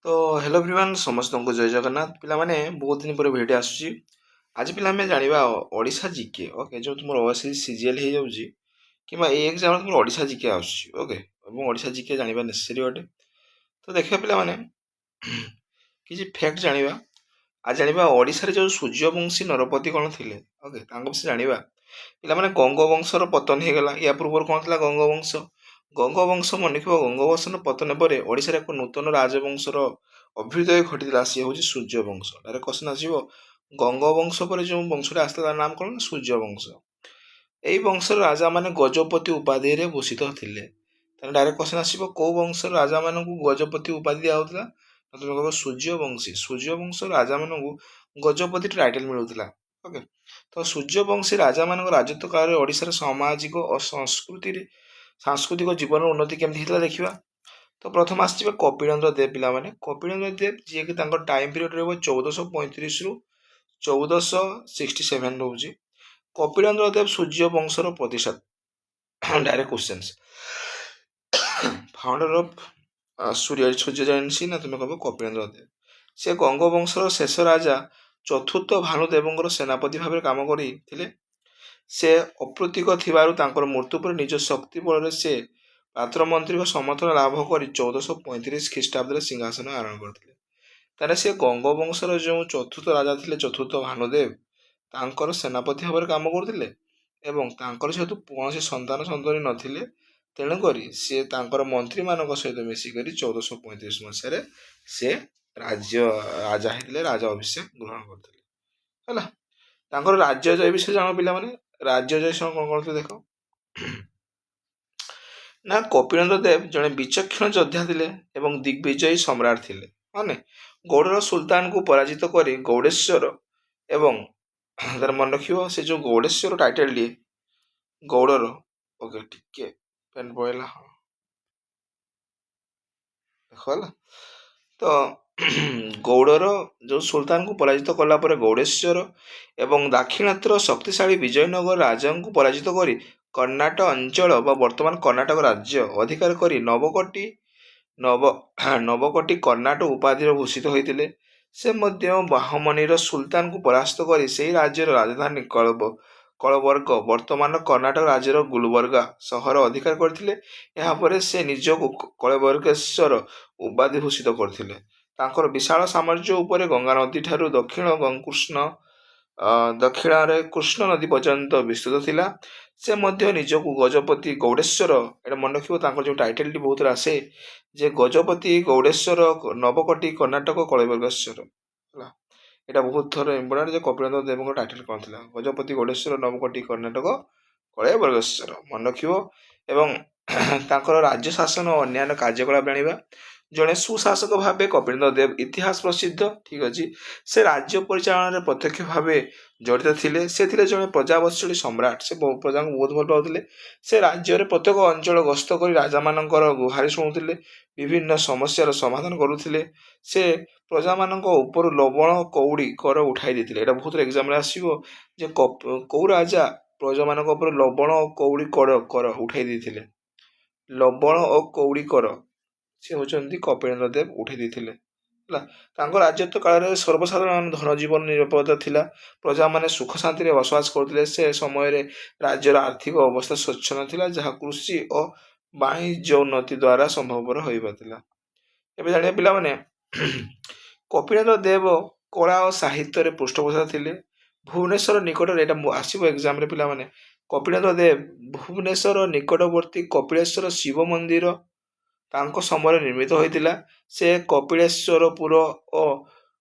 ତ hello everyone, ସମସ୍ତଙ୍କୁ ଜୟ ଜଗନ୍ନାଥ। ପିଲାମାନେ, ବହୁତ ଦିନ ପରେ ଭିଡ଼ିଓ ଆସୁଛି। ଆଜି ପିଲାମାନେ ଜାଣିବା ଓଡ଼ିଶା ଜିକେ। ଓକେ, ଯେଉଁ ତୁମର ଓଏସ୍ଏସ୍ସି ସିଜିଏଲ୍ ହେଇଯାଉଛି କିମ୍ବା ଏଇ ଏକ୍ଜାମ୍ରେ ତୁମର ଓଡ଼ିଶା ଜିକେ ଆସୁଛି। ଓକେ, ଏବଂ ଓଡ଼ିଶା ଜିକେ ଜାଣିବା ନେସେସରି ଅଟେ। ତ ଦେଖିବା ପିଲାମାନେ, କିଛି ଫ୍ୟାକ୍ଟ ଜାଣିବା। ଆଜି ଜାଣିବା ଓଡ଼ିଶାରେ ଯେଉଁ ସୂର୍ଯ୍ୟବଂଶୀ ନରପତି କ'ଣ ଥିଲେ। ଓକେ, ତାଙ୍କ ବିଷୟରେ ଜାଣିବା। ପିଲାମାନେ, ଗଙ୍ଗବଂଶର ପତନ ହେଇଗଲା। ୟା ପୂର୍ବରୁ କ'ଣ ଥିଲା? ଗଙ୍ଗବଂଶ। ଗଙ୍ଗବଂଶ, ମନେ ରଖିବ, ଗଙ୍ଗବଂଶର ପତନ ପରେ ଓଡ଼ିଶାରେ ଏକ ନୂତନ ରାଜବଂଶର ଅଭ୍ୟୁଦୟ ଘଟିଥିଲା। ସିଏ ହେଉଛି ସୂର୍ଯ୍ୟବଂଶ। ଡାଇରେକ୍ଟ କ୍ୱେଶ୍ଚନ ଆସିବ, ଗଙ୍ଗବଂଶ ପରେ ଯେଉଁ ବଂଶଟା ଆସିଥିଲା, ତାର ନାମ କ'ଣ? ସୂର୍ଯ୍ୟବଂଶ। ଏଇ ବଂଶର ରାଜାମାନେ ଗଜପତି ଉପାଧିରେ ଭୂଷିତ ଥିଲେ। ତାହେଲେ ଡାଇରେକ୍ଟ କ୍ୱେଶ୍ଚନ ଆସିବ, କୋଉ ବଂଶର ରାଜାମାନଙ୍କୁ ଗଜପତି ଉପାଧି ଦିଆହେଉଥିଲା? ତୁମେ କହିବ ସୂର୍ଯ୍ୟବଂଶୀ। ସୂର୍ଯ୍ୟବଂଶ ରାଜାମାନଙ୍କୁ ଗଜପତି ଟାଇଟେଲ ମିଳୁଥିଲା। ଓକେ, ତ ସୂର୍ଯ୍ୟବଂଶୀ ରାଜାମାନଙ୍କ ରାଜତ୍ୱ କାଳରେ ଓଡ଼ିଶାର ସାମାଜିକ ଓ ସାଂସ୍କୃତିକ ଜୀବନର ଉନ୍ନତି କେମିତି ହେଇଥିଲା, ଦେଖିବା। ତ ପ୍ରଥମ ଆସିଯିବେ କପିଳେନ୍ଦ୍ର ଦେବ। ପିଲାମାନେ, କପିଳେନ୍ଦ୍ର ଦେବ, ଯିଏକି ତାଙ୍କ ଟାଇମ୍ ପିରିୟଡ଼ ରହିବ 1435ରୁ 1467 ରହୁଛି। କପିଳେନ୍ଦ୍ର ଦେବ ସୂର୍ଯ୍ୟ ବଂଶର ପ୍ରତିଷ୍ଠା। Direct questions, founder of Surya dynasty ନା ତୁମେ କହିବ କପିଳେନ୍ଦ୍ର ଦେବ। ସେ ଗଙ୍ଗବଂଶର ଶେଷ ରାଜା ଚତୁର୍ଥ ଭାନୁଦେବଙ୍କର ସେନାପତି ଭାବରେ କାମ କରିଥିଲେ। ସେ ଅପୁତ୍ରିକ ଥିବାରୁ ତାଙ୍କର ମୃତ୍ୟୁ ପରେ ନିଜ ଶକ୍ତି ବଳରେ ସେ ପାତ୍ରମନ୍ତ୍ରୀଙ୍କ ସମର୍ଥନ ଲାଭ କରି 1435 ଖ୍ରୀଷ୍ଟାବ୍ଦରେ ସିଂହାସନ ଆରୋହଣ କରିଥିଲେ। ତାହେଲେ ସେ ଗଙ୍ଗବଂଶର ଯେଉଁ ଚତୁର୍ଥ ରାଜା ଥିଲେ, ଚତୁର୍ଥ ଭାନୁଦେବ, ତାଙ୍କର ସେନାପତି ଭାବରେ କାମ କରୁଥିଲେ ଏବଂ ତାଙ୍କର ଯେହେତୁ କୌଣସି ସନ୍ତାନ ସନ୍ତତି ନଥିଲେ, ତେଣୁକରି ସିଏ ତାଙ୍କର ମନ୍ତ୍ରୀମାନଙ୍କ ସହିତ ମିଶିକରି 1435 ମସିହାରେ ସେ ରାଜ୍ୟ ରାଜା ହେଇଥିଲେ, ରାଜା ଅଭିଷେକ ଗ୍ରହଣ କରିଥିଲେ। ହେଲା, ତାଙ୍କର ରାଜ୍ୟ ଜୟ ବିଷୟରେ ଜାଣ। ପିଲାମାନେ, ରାଜ୍ୟ ଜୟ ସହ କ'ଣ କରୁଥିଲେ ଦେଖ ନା, କପିଳେନ୍ଦ୍ର ଦେବ ଜଣେ ବିଚକ୍ଷଣ ଯୋଦ୍ଧା ଥିଲେ ଏବଂ ଦିଗ୍ବିଜୟୀ ସମ୍ରାଟ ଥିଲେ। ମାନେ ଗୌଡ଼ର ସୁଲତାନକୁ ପରାଜିତ କରି ଗୌଡ଼େଶ୍ୱର ଏବଂ ତାର ମନେ ରଖିବ, ସେ ଯୋଉ ଗୌଡ଼େଶ୍ୱର ଟାଇଟେଲଟିଏ ଗୌଡ଼ର। ଓକେ, ଟିକେ ପେନ୍ ପଳେଇଲା। ହଁ, ଦେଖ, ହେଲା ତ, ଗୌଡ଼ର ଯୋଉ ସୁଲତାନକୁ ପରାଜିତ କଲା ପରେ ଗୌଡ଼େଶ୍ୱର ଏବଂ ଦାକ୍ଷିଣାତ୍ୟର ଶକ୍ତିଶାଳୀ ବିଜୟନଗର ରାଜାଙ୍କୁ ପରାଜିତ କରି କର୍ଣ୍ଣାଟ ଅଞ୍ଚଳ ବା ବର୍ତ୍ତମାନ କର୍ଣ୍ଣାଟକ ରାଜ୍ୟ ଅଧିକାର କରି ନବକୋଟି କର୍ଣ୍ଣାଟ ଉପାଧିରେ ଭୂଷିତ ହୋଇଥିଲେ। ସେ ମଧ୍ୟ ବାହମନୀର ସୁଲତାନକୁ ପରାସ୍ତ କରି ସେହି ରାଜ୍ୟର ରାଜଧାନୀ କଳବର୍ଗ, ବର୍ତ୍ତମାନ କର୍ଣ୍ଣାଟକ ରାଜ୍ୟର ଗୁଲବର୍ଗା ସହର ଅଧିକାର କରିଥିଲେ। ଏହାପରେ ସେ ନିଜକୁ କଳବର୍ଗେଶ୍ୱର ଉପାଧି ଭୂଷିତ କରିଥିଲେ। ତାଙ୍କର ବିଶାଳ ସାମ୍ରାଜ୍ୟ ଉପରେ ଗଙ୍ଗା ନଦୀ ଠାରୁ ଦକ୍ଷିଣରେ କୃଷ୍ଣ ନଦୀ ପର୍ଯ୍ୟନ୍ତ ବିସ୍ତୃତ ଥିଲା। ସେ ମଧ୍ୟ ନିଜକୁ ଗଜପତି ଗୌଡ଼େଶ୍ୱର, ଏଇଟା ମନେ ରଖିବ, ତାଙ୍କର ଯେଉଁ ଟାଇଟେଲଟି ବହୁତ ଆସେ ଯେ ଗଜପତି ଗୌଡ଼େଶ୍ୱର ନବକୋଟି କର୍ଣ୍ଣାଟକ କଳବର୍ଗେଶ୍ୱର। ହେଲା, ଏଇଟା ବହୁତ ଥର ଇମ୍ପୋର୍ଟାଣ୍ଟ ଯେ କପିଳେନ୍ଦ୍ର ଦେବଙ୍କ ଟାଇଟେଲ କ'ଣ ଥିଲା? ଗଜପତି ଗୌଡ଼େଶ୍ୱର ନବକୋଟି କର୍ଣ୍ଣାଟକ କଳବର୍ଗେଶ୍ୱର, ମନେ ରଖିବ। ଏବଂ ତାଙ୍କର ରାଜ୍ୟ ଶାସନ ଓ ଅନ୍ୟାନ୍ୟ କାର୍ଯ୍ୟକଳାପ ଜାଣିବା। ଜଣେ ସୁଶାସକ ଭାବେ କପିଳେନ୍ଦ୍ର ଦେବ ଇତିହାସ ପ୍ରସିଦ୍ଧ। ଠିକ ଅଛି, ସେ ରାଜ୍ୟ ପରିଚାଳନାରେ ପ୍ରତ୍ୟକ୍ଷ ଭାବେ ଜଡ଼ିତ ଥିଲେ। ସେ ଥିଲେ ଜଣେ ପ୍ରଜାବତ୍ସଳୀ ସମ୍ରାଟ। ସେ ପ୍ରଜାଙ୍କୁ ବହୁତ ଭଲ ପାଉଥିଲେ। ସେ ରାଜ୍ୟରେ ପ୍ରତ୍ୟେକ ଅଞ୍ଚଳ ଗସ୍ତ କରି ରାଜାମାନଙ୍କର ଗୁହାରି ଶୁଣୁଥିଲେ, ବିଭିନ୍ନ ସମସ୍ୟାର ସମାଧାନ କରୁଥିଲେ। ସେ ପ୍ରଜାମାନଙ୍କ ଉପରୁ ଲବଣ କଉଡ଼ି କର ଉଠାଇ ଦେଇଥିଲେ। ଏଇଟା ବହୁତ ଏକ୍ଜାମରେ ଆସିବ ଯେ କୋଉ ରାଜା ପ୍ରଜାମାନଙ୍କ ଉପରେ ଲବଣ ଓ କଉଡ଼ି କର ଉଠାଇ ଦେଇଥିଲେ? ଲବଣ ଓ କଉଡ଼ି କର ସେ ହେଉଛନ୍ତି କପିଳେନ୍ଦ୍ର ଦେବ ଉଠାଇ ଦେଇଥିଲେ। ହେଲା, ତାଙ୍କ ରାଜତ୍ୱ କାଳରେ ସର୍ବସାଧାରଣ ଧନଜୀବନ ନିରାପଦ ଥିଲା। ପ୍ରଜାମାନେ ସୁଖ ଶାନ୍ତିରେ ବସବାସ କରୁଥିଲେ। ସେ ସମୟରେ ରାଜ୍ୟର ଆର୍ଥିକ ଅବସ୍ଥା ସ୍ୱଚ୍ଛଳ ଥିଲା, ଯାହା କୃଷି ଓ ବାଣିଜ୍ୟ ଉନ୍ନତି ଦ୍ୱାରା ସମ୍ଭବପର ହୋଇପାରିଥିଲା। ଏବେ ଜାଣିବା ପିଲାମାନେ, କପିଳେନ୍ଦ୍ର ଦେବ କଳା ଓ ସାହିତ୍ୟରେ ପୃଷ୍ଠପୋଷକ ଥିଲେ। ଭୁବନେଶ୍ୱର ନିକଟରେ, ଏଇଟା ଆସିବ ଏକ୍ଜାମରେ ପିଲାମାନେ, କପିଳେନ୍ଦ୍ର ଦେବ ଭୁବନେଶ୍ୱର ନିକଟବର୍ତ୍ତୀ କପିଳେଶ୍ୱର ଶିବ ମନ୍ଦିର ତାଙ୍କ ସମୟରେ ନିର୍ମିତ ହୋଇଥିଲା। ସେ କପିଳେଶ୍ୱରପୁର ଓ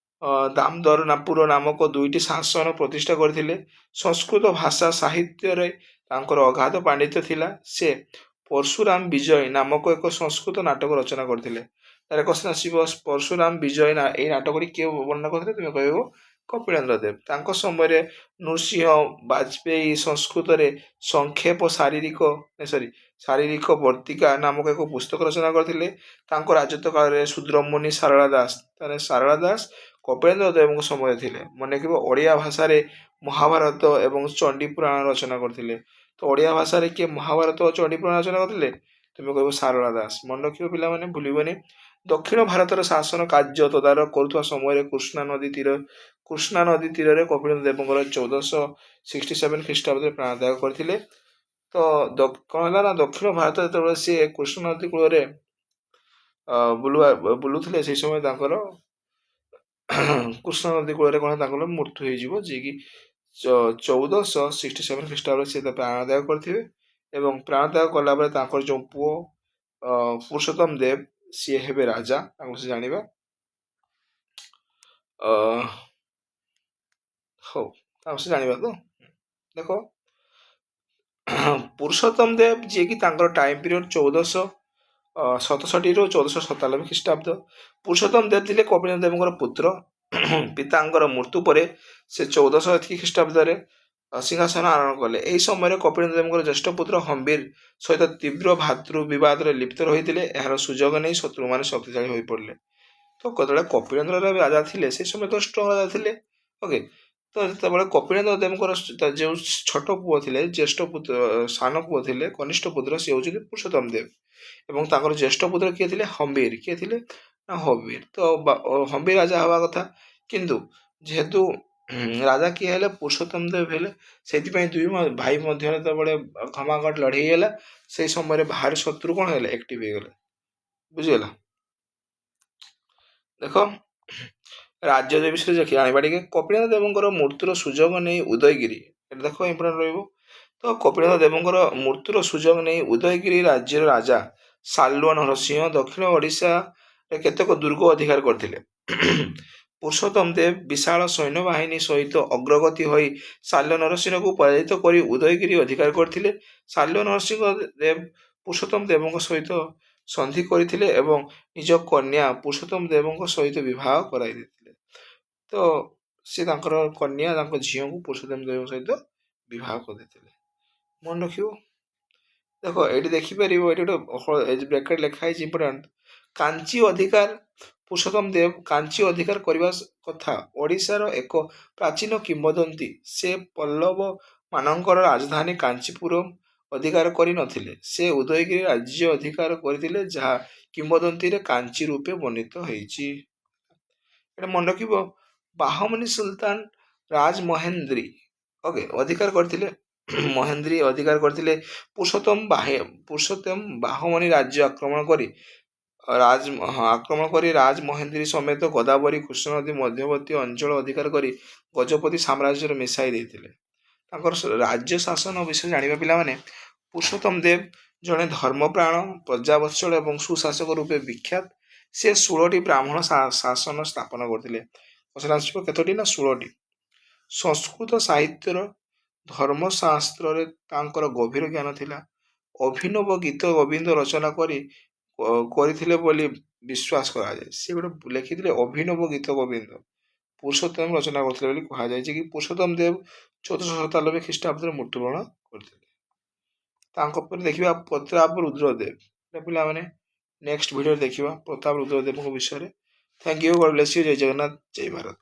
ଦାମୋଦରପୁର ନାମକ ଦୁଇଟି ଶାସନ ପ୍ରତିଷ୍ଠା କରିଥିଲେ। ସଂସ୍କୃତ ଭାଷା ସାହିତ୍ୟରେ ତାଙ୍କର ଅଗାଧ ପାଣ୍ଡିତ୍ୟ ଥିଲା। ସେ ପରଶୁରାମ ବିଜୟ ନାମକ ଏକ ସଂସ୍କୃତ ନାଟକ ରଚନା କରିଥିଲେ। ତାର କ୍ୱେଶ୍ଚନ ଆସିବ, ପରଶୁରାମ ବିଜୟ ନା ଏଇ ନାଟକଟି କିଏ ବର୍ଣ୍ଣନା କରିଥିଲେ? ତୁମେ କହିବ କପିଳେନ୍ଦ୍ର ଦେବ। ତାଙ୍କ ସମୟରେ ନୃସିଂହ ବାଜପେୟୀ ସଂସ୍କୃତରେ ସଂକ୍ଷେପ ଶାରୀରିକ, ସରି, ଶାରୀରିକ ବର୍ତ୍ତିକା ନାମକ ଏକ ପୁସ୍ତକ ରଚନା କରିଥିଲେ। ତାଙ୍କ ରାଜତ୍ୱ କାଳରେ ଶୂଦ୍ରମୁନି ସାରଳା ଦାସ, ତାହେଲେ ସାରଳା ଦାସ କପିଳେନ୍ଦ୍ର ଦେବଙ୍କ ସମୟରେ ଥିଲେ। ମନେ ରଖିବ, ଓଡ଼ିଆ ଭାଷାରେ ମହାଭାରତ ଏବଂ ଚଣ୍ଡୀ ପୁରାଣ ରଚନା କରିଥିଲେ। ତ ଓଡ଼ିଆ ଭାଷାରେ କିଏ ମହାଭାରତ ଓ ଚଣ୍ଡୀ ପୁରାଣ ରଚନା କରିଥିଲେ? ତୁମେ କହିବ ସାରଳା ଦାସ। ମନେ ରଖିବ ପିଲାମାନେ, ଭୁଲିବନି। ଦକ୍ଷିଣ ଭାରତର ଶାସନ କାର୍ଯ୍ୟ ତଦାରଖ କରୁଥିବା ସମୟରେ କୃଷ୍ଣା ନଦୀ ତୀରରେ କପିଳେନ୍ଦ୍ର ଦେବଙ୍କର 1467 ଖ୍ରୀଷ୍ଟାବ୍ଦରେ ପ୍ରାଣତ୍ୟାଗ କରିଥିଲେ। ତ କ'ଣ ହେଲା ନା, ଦକ୍ଷିଣ ଭାରତ ଯେତେବେଳେ ସିଏ କୃଷ୍ଣ ନଦୀ କୂଳରେ ବୁଲୁଥିଲେ, ସେଇ ସମୟ ତାଙ୍କର କୃଷ୍ଣ ନଦୀ କୂଳରେ କ'ଣ ତାଙ୍କର ମୃତ୍ୟୁ ହେଇଯିବ, ଯିଏକି 1467 ଖ୍ରୀଷ୍ଟାବ୍ଦରେ ସେ ପ୍ରାଣତ୍ୟାଗ କରିଥିବେ। ଏବଂ ପ୍ରାଣତ୍ୟାଗ କଲା ପରେ ତାଙ୍କର ଯେଉଁ ପୁଅ ପୁରୁଷୋତ୍ତମ ଦେବ, ସିଏ ହେବେ ରାଜା। ତାଙ୍କୁ ସେ ଜାଣିବା। ହଉ, ତାଙ୍କୁ ସେ ଜାଣିବା। ତ ଦେଖ, ପୁରୁଷୋତ୍ତମ ଦେବ, ଯିଏକି ତାଙ୍କର ଟାଇମ୍ ପିରିୟଡ଼ 1467ରୁ 1497 ଖ୍ରୀଷ୍ଟାବ୍ଦ। ପୁରୁଷୋତ୍ତମ ଦେବ ଥିଲେ କପିଳେନ୍ଦ୍ର ଦେବଙ୍କର ପୁତ୍ର। ପିତାଙ୍କର ମୃତ୍ୟୁ ପରେ ସେ 1400 ଏତିକି ଖ୍ରୀଷ୍ଟାବ୍ଦରେ ସିଂହାସନ ଆରୋହଣ କଲେ। ଏହି ସମୟରେ କପିଳେନ୍ଦ୍ର ଦେବଙ୍କର ଜ୍ୟେଷ୍ଠ ପୁତ୍ର ହମ୍ବୀର ସହିତ ତୀବ୍ର ଭାତୃ ବିବାଦରେ ଲିପ୍ତ ରହିଥିଲେ। ଏହାର ସୁଯୋଗ ନେଇ ଶତ୍ରୁମାନେ ଶକ୍ତିଶାଳୀ ହୋଇପଡ଼ିଲେ। ତ ଯେତେବେଳେ କପିଳେନ୍ଦ୍ର ରାଜା ଥିଲେ, ସେ ସମୟ ତ ଷ୍ଟ୍ରଙ୍ଗ ରାଜା ଥିଲେ। ଓକେ, ତ ଯେତେବେଳେ କପିଳେନ୍ଦ୍ର ଦେବଙ୍କର ଯେଉଁ ଛୋଟ ପୁଅ ଥିଲେ, ଜ୍ୟେଷ୍ଠ ପୁତ୍ର, ସାନ ପୁଅ ଥିଲେ, କନିଷ୍ଠ ପୁତ୍ର, ସିଏ ହେଉଛନ୍ତି ପୁରୁଷୋତ୍ତମ ଦେବ। ଏବଂ ତାଙ୍କର ଜ୍ୟେଷ୍ଠ ପୁତ୍ର କିଏ ଥିଲେ? ହମ୍ବୀର। କିଏ ଥିଲେ ନା ହମ୍ବୀର। ତ ହମ୍ବୀର ରାଜା ହେବା କଥା, କିନ୍ତୁ ଯେହେତୁ ରାଜା କିଏ ହେଲେ? ପୁରୁଷୋତ୍ତମ ଦେବ ହେଲେ। ସେଇଥିପାଇଁ ଦୁଇ ଭାଇ ମଧ୍ୟରେ ଯେତେବେଳେ ଘମାଘଟ ଲଢ଼େଇ ହେଲା, ସେଇ ସମୟରେ ବାହାରେ ଶତ୍ରୁ କ'ଣ ହେଲେ? ଆକ୍ଟିଭ ହେଇଗଲେ। ବୁଝିଗଲା? ଦେଖ, ରାଜ୍ୟ ବିଷୟରେ ଦେଖି ଜାଣିବା ଟିକେ। କପିଳେନ୍ଦ୍ର ଦେବଙ୍କର ମୃତ୍ୟୁର ସୁଯୋଗ ନେଇ ଉଦୟଗିରି, ଏଟା ଦେଖ ଇମ୍ପୋର୍ଟାଣ୍ଟ ରହିବ। ତ କପିଳେନ୍ଦ୍ର ଦେବଙ୍କର ମୃତ୍ୟୁର ସୁଯୋଗ ନେଇ ଉଦୟଗିରି ରାଜ୍ୟର ରାଜା ସାଲୁଆ ନରସିଂହ ଦକ୍ଷିଣ ଓଡ଼ିଶାରେ କେତେକ ଦୁର୍ଗ ଅଧିକାର କରିଥିଲେ। ପୁରୁଷୋତ୍ତମ ଦେବ ବିଶାଳ ସୈନ୍ୟବାହିନୀ ସହିତ ଅଗ୍ରଗତି ହୋଇ ଶାଲ୍ୟ ନରସିଂହକୁ ପରାଜିତ କରି ଉଦୟଗିରି ଅଧିକାର କରିଥିଲେ। ଶାଲ୍ୟ ନରସିଂହ ଦେବ ପୁରୁଷୋତ୍ତମ ଦେବଙ୍କ ସହିତ ସନ୍ଧି କରିଥିଲେ ଏବଂ ନିଜ କନ୍ୟା ପୁରୁଷୋତ୍ତମ ଦେବଙ୍କ ସହିତ ବିବାହ କରାଇ ଦେଇଥିଲେ। ତ ସେ ତାଙ୍କର କନ୍ୟା, ତାଙ୍କ ଝିଅଙ୍କୁ ପୁରୁଷୋତ୍ତମ ଦେବଙ୍କ ସହିତ ବିବାହ କରିଦେଇଥିଲେ। ମନେ ରଖିବ। ଦେଖ, ଏଇଠି ଦେଖିପାରିବ, ଏଇଠି ଗୋଟେ ବ୍ରାକେଟ ଲେଖା ହେଇଛି, ଇମ୍ପୋର୍ଟାଣ୍ଟ। କାଞ୍ଚି ଅଧିକାର। ପୁରୁଷୋତ୍ତମ ଦେବ କାଞ୍ଚି ଅଧିକାର କରିବା କଥା ଓଡ଼ିଶାର ଏକ ପ୍ରାଚୀନ କିମ୍ବଦନ୍ତୀ। ସେ ପଲ୍ଲବ ମାନଙ୍କର ରାଜଧାନୀ କାଞ୍ଚିପୁରମ ଅଧିକାର କରିନଥିଲେ। ସେ ଉଦୟଗିରି ରାଜ୍ୟ ଅଧିକାର କରିଥିଲେ, ଯାହା କିମ୍ବଦନ୍ତୀରେ କାଞ୍ଚି ରୂପେ ବର୍ଣ୍ଣିତ ହେଇଛି। ଏଇଟା ମନେ ରଖିବ। ବାହମନୀ ସୁଲତାନ ରାଜମହେନ୍ଦ୍ରୀ, ଓକେ, ଅଧିକାର କରିଥିଲେ। ମହେନ୍ଦ୍ରୀ ଅଧିକାର କରିଥିଲେ। ପୁରୁଷୋତ୍ତମ ବାହମନୀ ରାଜ୍ୟ ଆକ୍ରମଣ କରି ରାଜମହେନ୍ଦ୍ରୀ ସମେତ ଗୋଦାବରୀ, କୃଷ୍ଣ ନଦୀ ମଧ୍ୟବର୍ତ୍ତୀ ଅଞ୍ଚଳ ଅଧିକାର କରି ଗଜପତି ସାମ୍ରାଜ୍ୟରେ ମିଶାଇ ଦେଇଥିଲେ। ତାଙ୍କର ରାଜ୍ୟ ଶାସନ ବିଷୟରେ ଜାଣିବା ପିଲାମାନେ। ପୁରୁଷୋତ୍ତମ ଦେବ ଜଣେ ଧର୍ମପ୍ରାଣ, ପ୍ରଜାବତ୍ସଳ ଏବଂ ସୁଶାସକ ରୂପେ ବିଖ୍ୟାତ। ସେ 16ଟି ବ୍ରାହ୍ମଣ ଶାସନ ସ୍ଥାପନ କରିଥିଲେ। ଆସିବ କେତୋଟି ନା 16ଟି। ସଂସ୍କୃତ ସାହିତ୍ୟର ଧର୍ମଶାସ୍ତ୍ରରେ ତାଙ୍କର ଗଭୀର ଜ୍ଞାନ ଥିଲା। ଅଭିନବ ଗୀତ ଗୋବିନ୍ଦ ରଚନା କରିଥିଲେ ବୋଲି ବିଶ୍ୱାସ କରାଯାଏ। ସେ ଗୋଟେ ଲେଖିଥିଲେ ଅଭିନବ ଗୀତ ଗୋବିନ୍ଦ, ପୁରୁଷୋତ୍ତମ ରଚନା କରିଥିଲେ ବୋଲି କୁହାଯାଇଛି କି ପୁରୁଷୋତ୍ତମ ଦେବ 1497 ଖ୍ରୀଷ୍ଟାବ୍ଦରେ ମୃତ୍ୟୁବରଣ କରିଥିଲେ। ତାଙ୍କ ପରେ ଦେଖିବା ପ୍ରତାପ ରୁଦ୍ରଦେବ। ଏଇଟା ପିଲାମାନେ ନେକ୍ସଟ ଭିଡ଼ିଓରେ ଦେଖିବା ପ୍ରତାପ ରୁଦ୍ରଦେବଙ୍କ ବିଷୟରେ। Thank you, God bless you. Jay Jagannath, Jay Bharat.